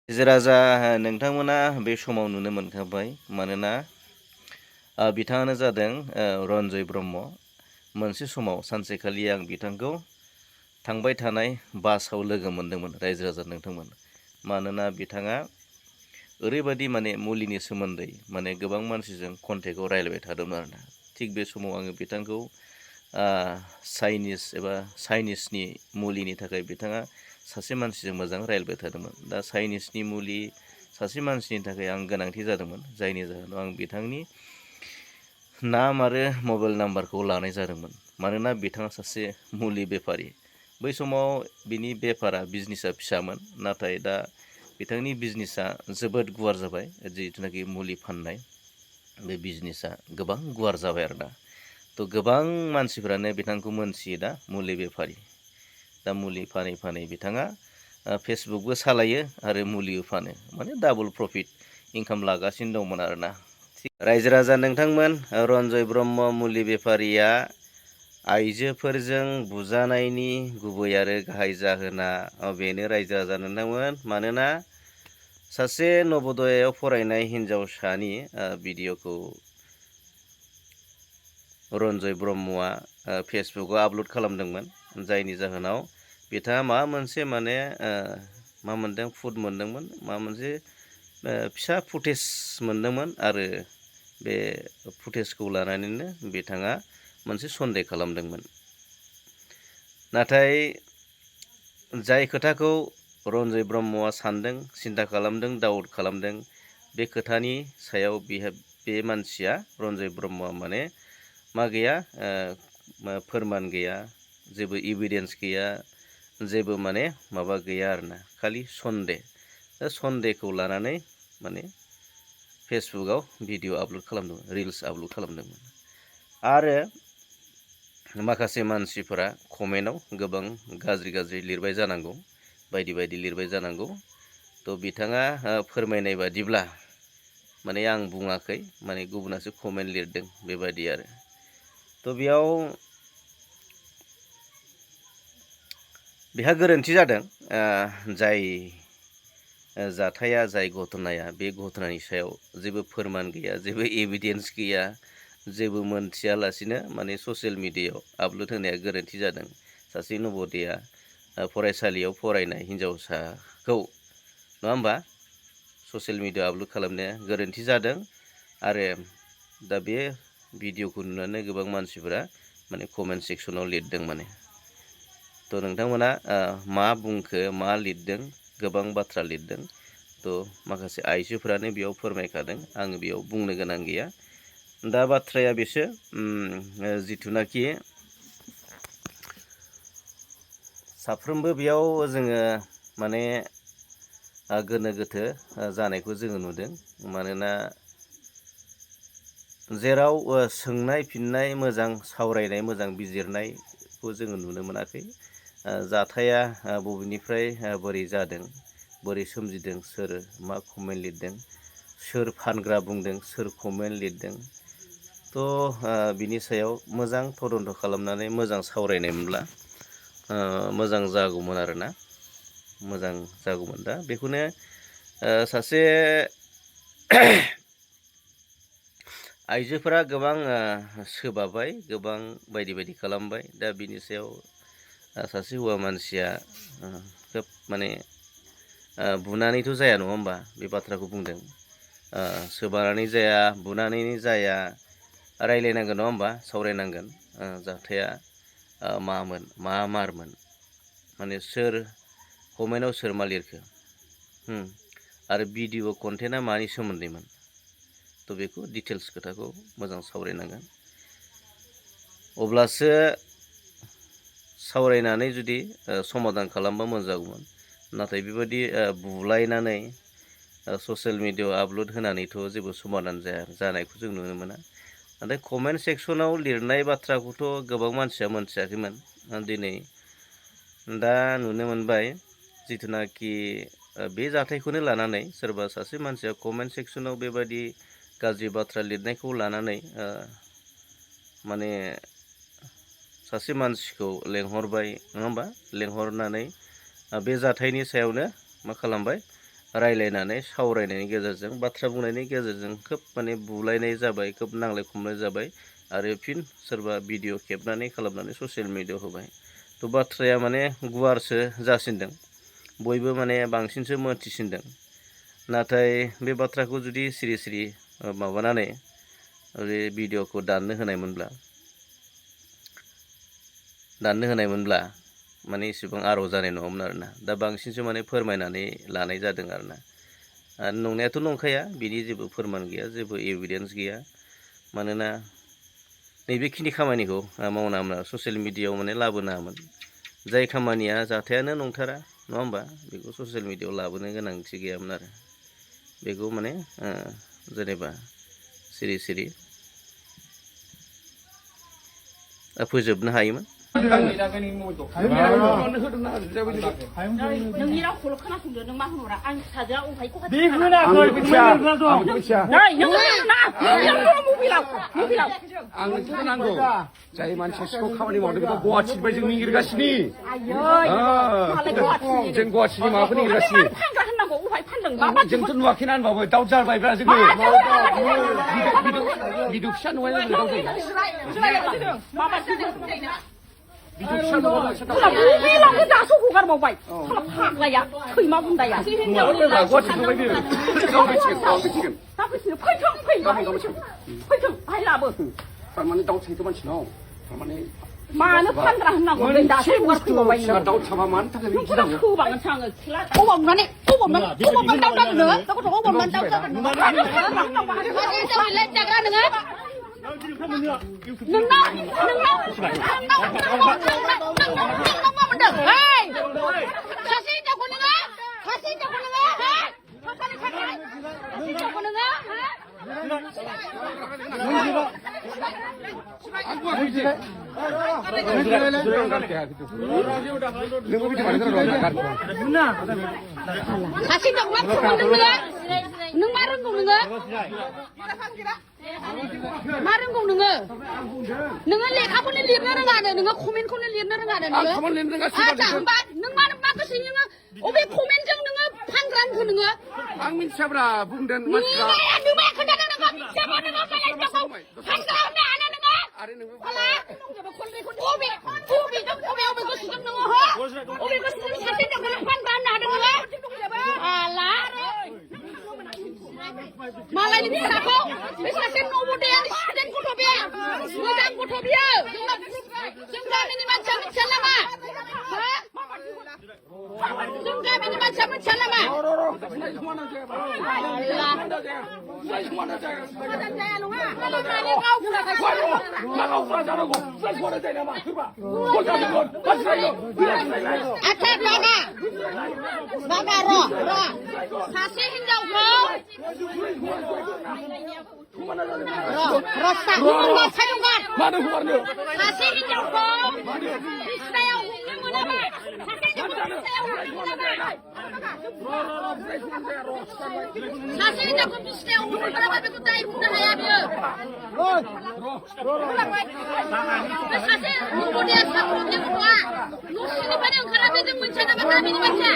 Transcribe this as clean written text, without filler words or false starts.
रायजो-राजा नोंथांमोना बे समाव नुनो मोनखाबाय मानोना बिथाङानो जादों रन्जय ब्रह्म। मोनसे समाव सानसेखालि आं बिथांखौ थांबाय थानाय बासाव लोगो मोनदोंमोन रायजो-राजा नोंथांमोन। मानोना बिथाङा ओरैबायदि मुलिनि सोमोन्दै गोबां मानसिजों कन्टेक्टआव रायलायबाय थादोंमोन आरोना। थिग बे समाव आङो बिथांखौ चाइनिसनि मुलिनि थाखाय बिथाङा सासे मानसिजों मोजां रायलायबाय थादोंमोन। दा चाइनिसनि मुलि सासे मानसिनि थाखाय आं गोनांथि जादोंमोन, जायनि जाहोनाव आं बिथांनि नाम आरो मबाइल नाम्बारखौ लानाय जादोंमोन। मानोना बिथाङा सासे मुलि बेफारि। बै समाव बिनि बिजनेसा फिसामोन, नाथाय दा बिथांनि बिजनेसा जोबोद गुवार जाबाय। जिथुनाखि मुलि फाननाय बे बिजनेसा गोबां गुवार जाबाय आरोना। गोबां मानसिफ्रानो बिथांखौ मोनथियो दा मुलि बेफारि। दा मुलि फानै फानै बिथाङा फेसबुकबो सालायो आरो मुलिबो फानो। डाबल प्रफिट इनकाम लागासिनो दंमोन आरोना। रायजो-राजा नोंथांमोन, रन्जय ब्रह्म मुलि बेफारिया आइजोफोरजों बुजानायनि गुबै आरो गाहाय जाहोना बेनो रायजो-राजा नोंथांमोन। मानोना सासे नबोदयायाव फरायनाय हिन्जावसानि भिडिअ'खौ रन्जय ब्रह्मआ फेसबुकआव आपल'ड खालामदोंमोन, जायनि जाहोनाव बिथाङा मा मोनदों फुड मोनदोंमोन, मोनसे फिसा फुटेज मोनदोंमोन आरो बे फुटेजखौ लानानैनो बिथाङा मोनसे सन्देह खालामदोंमोन। नाथाय जाय खोथाखौ रन्जय ब्रह्मआ सानदों, सिन्था खालामदों, डाउट खालामदों, बे खोथानि सायाव बे मानसिया रन्जय ब्रह्मआ मा गैया, फोरमान गैया, जेबो इभिडेन्स गैया, जेबो माबा गैया आरोना, खालि सन्देह। दा सन्देहखौ लानानै फेसबुकआव भिडिअ' आपल'ड खालामदोंमोन, रिल्स आपल'ड खालामदोंमोन। आरो माखासे मानसिफोरा कमेन्टआव गोबां गाज्रि लिरबाय जानांगौ, बायदि बायदि लिरबाय जानांगौ। बिथाङा फोरमायनाय बादिब्ला आं बुङाखै, गुबुनासो कमेन्ट लिरदों बेबायदि आरो। बेयाव बेहा गोरोन्थि जादों। जाय जाथाया, जाय घटनाया, बे घटनानि सायाव जेबो फोरमान गैया, जेबो एभिडेन्स गैया, जेबो मोनथियालासिनो ससियेल मिडियायाव आपल'ड होनाया गोरोन्थि जादों। सासे नबोदया फरायसालियाव फरायनाय हिन्जावसाखौ, नङा होमबा, ससियेल मिडियायाव आपल'ड खालामनाया गोरोन्थि जादों। आरो दा बे भिडिअ'खौ नुनानै गोबां मानसिफोरा कमेन्ट सेक्सनाव लिरदों। नोंथांमोना मा बुंखो, मा लिरदों, गोबां बाथ्रा लिरदों। माखासे आइजोफोरानो बेयाव फोरमायखादों, आङो बेयाव बुंनो गोनां गैया। दा बाथ्राया बेसो, जिथुनाखि साफ्रोमबो बेयाव जोङो गोनो गोथो जानायखौ जोङो नुदों। मानोना जेराव सोंनाय फिननाय, मोजां सावरायनाय, मोजां बिजिरनायखौ जोङो नुनो मोनाखै। जाथाया बबेनिफ्राय बोरै जादों, बोरै सोमजिदों, सोर मा कमेन्ट लिरदों, सोर फानग्रा बुंदों, सोर कमेन्ट लिरदों, बिनि सायाव मोजां तदन्त खालामनानै मोजां सावरायनायमोनब्ला मोजां जागौमोन आरोना, मोजां जागौमोन। दा बेखौनो सासे आइजोफोरा गोबां सोबाबाय, गोबां बायदि बायदि खालामबाय। दा बिनि सायाव सासे हौवा मानसिया खोब बुनानैथ' जाया, नङा होमबा, बे बाथ्राखौ बुंदों। सोबानानै जाया, बुनानै जाया, रायलायनांगोन, नङा होमबा, सावरायनांगोन। जाथाया मामोन, मा मारमोन, सोर कमेन्टआव सोर मा लिरखो, आरो भिडिअ' कन्टेन्टआ मानि सोमोन्दैमोन। बेखौ डिटेल्स खोथाखौ मोजां सावरायनांगोन। अब्लासो सावरायनानै जुदि समाधान खालामबा मोजां जागौमोन। नाथाय बेबायदि बुलायनानै ससियेल मिडियायाव आपल'ड होनानैथ' जेबो समाधान जानायखौ जों नुनो मोना। नाथाय कमेन्ट सेक्सनाव लिरनाय बाथ्राखौथ' गोबां मानसिया मोनथियाखैमोन। दिनै दा नुनो मोनबाय, जिथुनाखि बे जाथायखौनो लानानै सोरबा सासे मानसिया कमेन्ट सेक्सनाव बेबायदि गाज्रि बाथ्रा लिरनायखौ लानानै सासे मानसिखौ लेंहरबाय, नङा होमबा, लेंहरनानै बे जाथायनि सायावनो मा खालामबाय, रायलायनानै सावरायनायनि गेजेरजों बाथ्रा बुंनायनि गेजेरजों खोब माने बुलायनाय जाबाय खोब नांलाय खमलाय जाबाय आरो फिन सोरबा भिडिअ खेबनानै खालामनानै ससियेल मिडियायाव होबाय थ' बाथ्राया माने गुवारसो जासिनदों बयबो माने बांसिनसो मोनथिसिनदों नाथाय बे बाथ्राखौ जुदि सिरि सिरि माबानानै बे भिडिअखौ दाननो होनायमोनब्ला माने इसेबां आर' जानाय नङामोन आरोना दा बांसिनसो माने फोरमायनानै लानाय जादों आरोना आरो नंनायाथ' नंखाया बिनि जेबो फोरमान गैया जेबो एभिडेन्स गैया मानोना नैबेखिनि खामानिखौ मावनाङामोन ससियेल मिडियायाव माने लाबोनाङामोन जाय खामानिया जाथायानो नंथारा नङा होमबा बेखौ ससियेल मिडियायाव लाबोनो गोनांथि गैयामोन आरो बेखौ माने जेनेबा सिरि सिरि फोजोबनो हायोमोन नोंनि रावखौल' खोनासंदो नों मा होनहरा आं फिसाजोआ अहायखौ आंनो नांगौ जाय मानसिया सिखाव खामानि मावदों बेखौ गुवाहाटिनिफ्राय जों निगिरगासिनो जों गुवाहाटिनि माबाखौ निगिरगासिनो जोंथ' नुवाखैना होनबाबो दाउ जाबायब्रा जोङो बिदु फिसा नुवाय दासो हगारबावबाय फाग्लाया सैमा बुन्दाया फैथों हाय लाबो थारमाने दाउ थैथ' मानसिनाव थारमाने मानो फानग्रा होननांगौ दासो हगारफैबावबाय दाउ थाबा मानो थाखाय होबागोनसो आङो अबावनानै दाउ जागोन नोङो गथ' अबावनानै दाउ जागोन जाग्रा नोङो नों मा रोंगौ नोङो लेखाखौनो लिरनो रोङानो नोङो कमेन्टखौनो लिरनो रोङानो नोङो होमबा नों मा गोसो नोङो अबे कमेन्टजों नोङो फानग्रा होनखो नोङो आं मिथियाब्रा बुंदों नोङो खोन्थादों नोङो मिथियाबा नोङो फानग्रा होननो हाना नोङो आरो नोङो अबे गोसोजों नोङो अबे गोसोजों सासे दख'ना फानग्रा होननो हादों नोङो आला मालायनि फिसाखौ बे सासे नवोदयानि स्टुडेन्ट गथ' बे मोजां गथ' बियो जों गामिनि मानसिया मिथिया नामा जों गामिनि मानसिया मिथिया नामा आच्छा बाबा र' सासे हिनजावखौ सासे हिनजावखौ बिसिनायाव हमनो मोनाबा सासे हिनजावखौ बिसिनायाव हमनो मोनाबा बेखौ दाय बुंनो हाया बियो बे सासे नवोदया साख्रिनि गथ'आ न' सिंनिफ्रायनो ओंखारा बे जों मोनथिया नामा गामिनि मानसिया